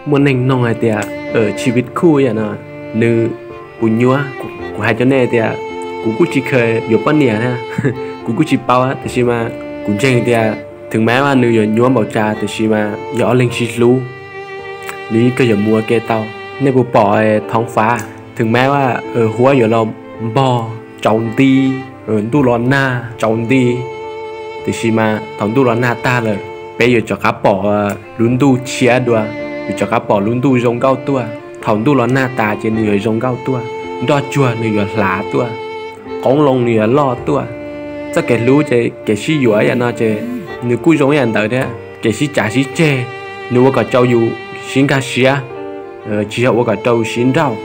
Muaj neeg nug hais tias, tshis vij khuj yam no, nws, kuv nyuab, kuv hais rau nej tias kuv kuj tsis kheev yuav poj niam na, kuv kuj tsis paub, tiam sis mas kuv ntseeg tias, thaum mas nws yuav nyuab npaum cas tiam sis mas yog ob leeg sib hlub, nws yeej kawg yuav mus ua ke tau. Nej puas pom thoob fav, thaum mas huab yuav los npog tsaus nti, ntuj los nag tsaus nti, tiam sis mas thaum ntuj los nag tag lawm, peb yuav rov qab pom lub ntuj tshiab dua, yuav rov qab pom lub ntuj zoo nkauj tuaj. Thaum ntuj los nag tas ces nws yuav zoo nkauj tuaj, nroj tsuag nws yuav hlav tuaj, qoob loo nws yuav loj tuaj. Txoj kev hlub ces kev sib yuav yam no ces nws kuj zoo yam ntawd thiab. Kev sib cav sib ceg, nws ua kom rau yus sib nkag siab, tsis yog ua kom rau yus sib nrauj.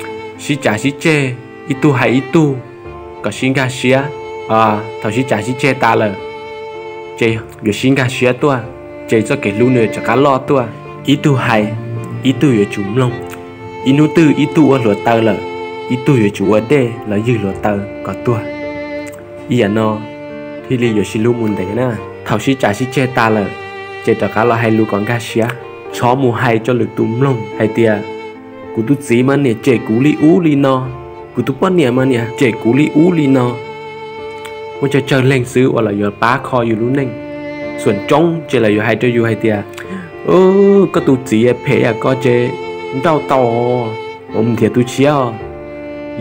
Sib cav sib ceg, ib tug hais ib tug kom sib nkag siab. Thaum sib cav sib ceg tas lawm, ces yuav sib nkag siab tuaj, ces txoj kev hlub nws yuav rov qab loj tuaj. Ib tug hais, ib tug yuav tsum mloog. Ib hnub twg ib tug ua hluav taws lawm, ib tug yuav tsum ua dej los ywg hluav taws kom tuag. Ib yam no thiaj li yuav sib hlub mus ntev na. Thaum sib cav sib ceg tas lawm, ces rov qab los hais lus kom nkag siab. Txhob mus hais rau lwm tus mloog hais tias, kuv tus txiv mas niam cem kuv li ub li no, kuv tus poj niam mas niam cem kuv li ub li no. Muaj tsawg tsawg leeg xwb uas lawv yuav pab kho yus lub neej. Xuam tshoob ces lawv yuav hais rau yus hais tias, koj tus txiv phem yam ko ces nrauj tau, mus nrhiav tus tshiab os.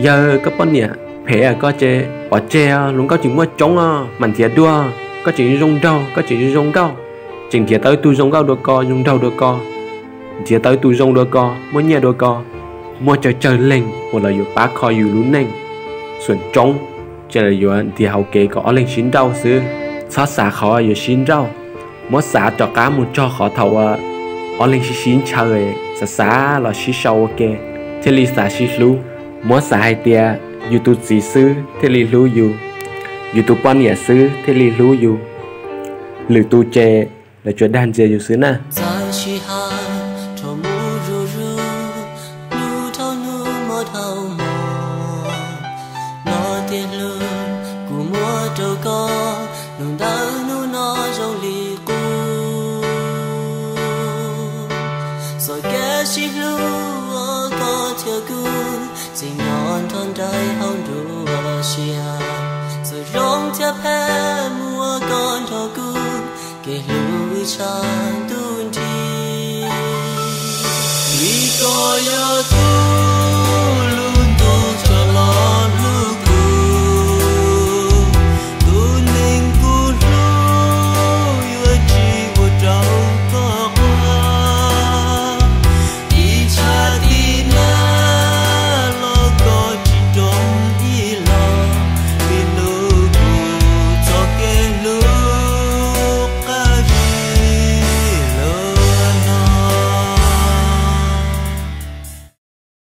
Yawg, koj poj niam phem yam ko ces pov tseg, hluas nkauj tseem muaj coob os, mam nrhiav dua, koj tseem zoo nraug, koj tseem zoo nkauj, tseem nrhiav tau ib tug zoo nkauj dua ko, zoo nraug dua ko, nrhiav tau ib tug zoo dua ko, muaj nyiaj dua ko. Muaj tsawg tsawg leeg uas lawv yuav pab kho yus lub neej. Xuam tshoob ces lawv yuav nrhiav hauv kev kom ob leeg sib nrauj xwb. Txhob xav qhov yuav sib nrauj, muab xav rov qab mus txog qhov thaum uas ob leeg sib sib ntshaw, xav xav los sib sau ua ke, thiaj li xav sib hlub. Muab xav hais tias yus tus txiv xwb thiaj li hlub yus, yus tus poj niam xwb thiaj li hlub yus, lwm tus ces lawv tsuas dag ntxias yus xwb na. Txawm sij hawm rho mus zuj zus, hnub dhau hnub hmo dhau hmo, no tias hlub kuv muab rau koj, hnub ntawm hnub no zoo li qub. Txoj kev sib hlub uas koj thiab kuv, txij no nrog nraim hauv nruab siab, txawm zoo thiab phem mus ua koj nrog kuv, kev hlub wb tshaj ntuj nrig. Vim koj yog tus